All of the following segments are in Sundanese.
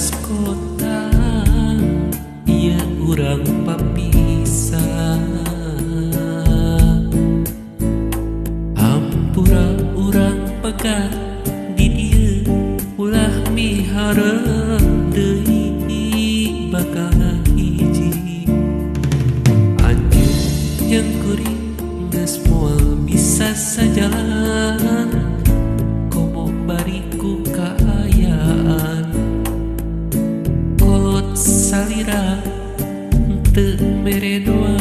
batas kota ieu urang papisah. Hampura urang pegat di dieu ulah miharep deui bakal hiji. Anjeun jeung kuring geus moal bisa sajalan komo bari ku kaayaan. Kolot salira teu mere doa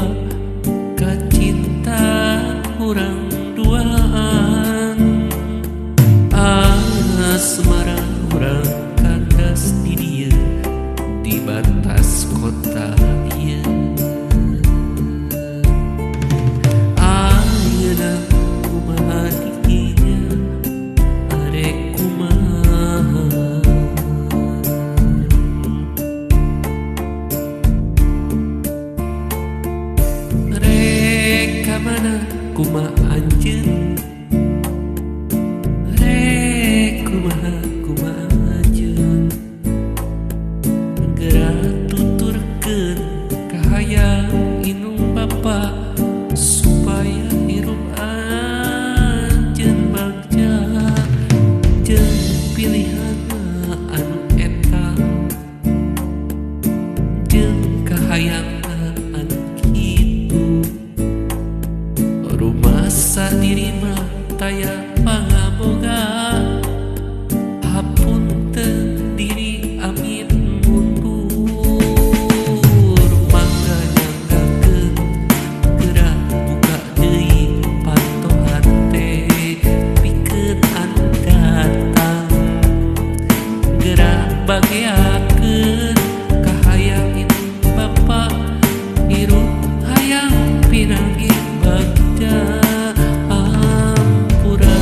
ka cinta urang duaan. Asmara urang kandas di dieu di batas kota ieu. Ayeuna kumaha didinya arek kumaha. Rek ka mana kumaha anjeun, rek kumaha kumaha anjeun. Geura tuturkeun kahayang indung bapa supaya hirup anjeun bagja jeung pilihanna anu eta jeung kahayangna anu kitu. Rumasa diri mah taya pangaboga hapunten diri amit mundur. Mangga nyanggakeun geura buka deui panto hate pikeun anu datang. Geura bageakeun kahayang indung bapa hirup hayang pinanggih bagja. Hampura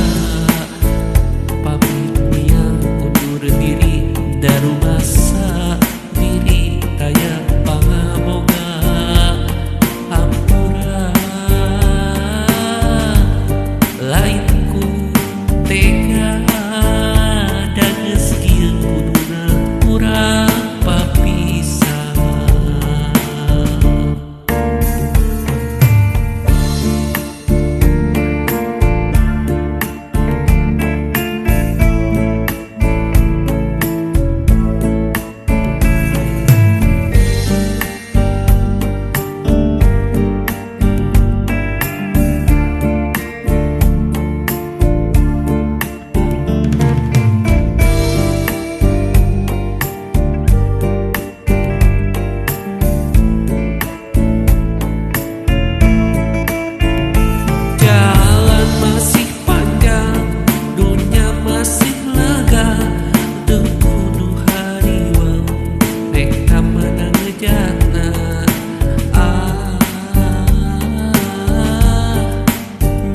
pamit miang undur diri darumasa diri taya pangaboga. Hampura lain ku tega da geus kieu kuduna urang papisah. Jalan masih panjang, dunia masih lega, teu kudu hariwang rek ka mana ngejatna. Ah,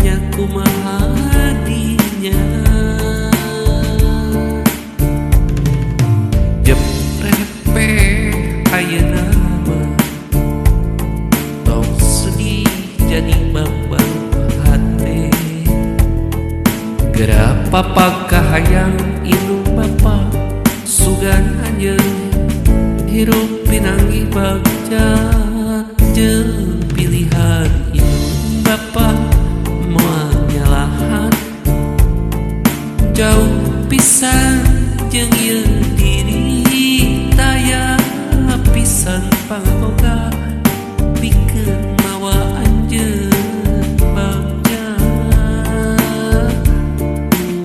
nya kumaha dinya. Jeprepe ayeuna mah tong sedih jadi bambang hate. Geura papa kahayang indung bapa sugan anjeun hirup pinanggih bagja jeung pilihan indung bapa moal nyalahan. Jauh pisan jeung ieu diri taya pisan pangaboga pikeun mawa anjeun bagja.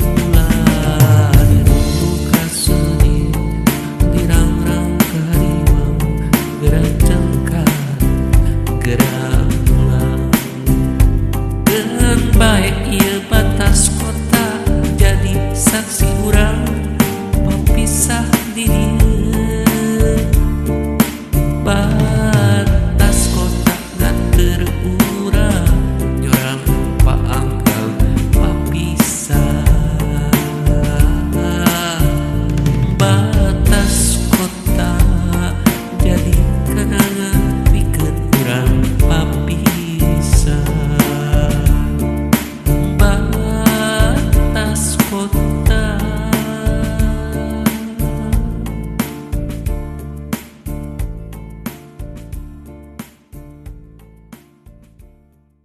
Ulah dirunduk kasedih dirangrang ka hariwang geura cengkar geura pulang. Keun bae ieu batas kota jadi saksi urang papisah di dieu.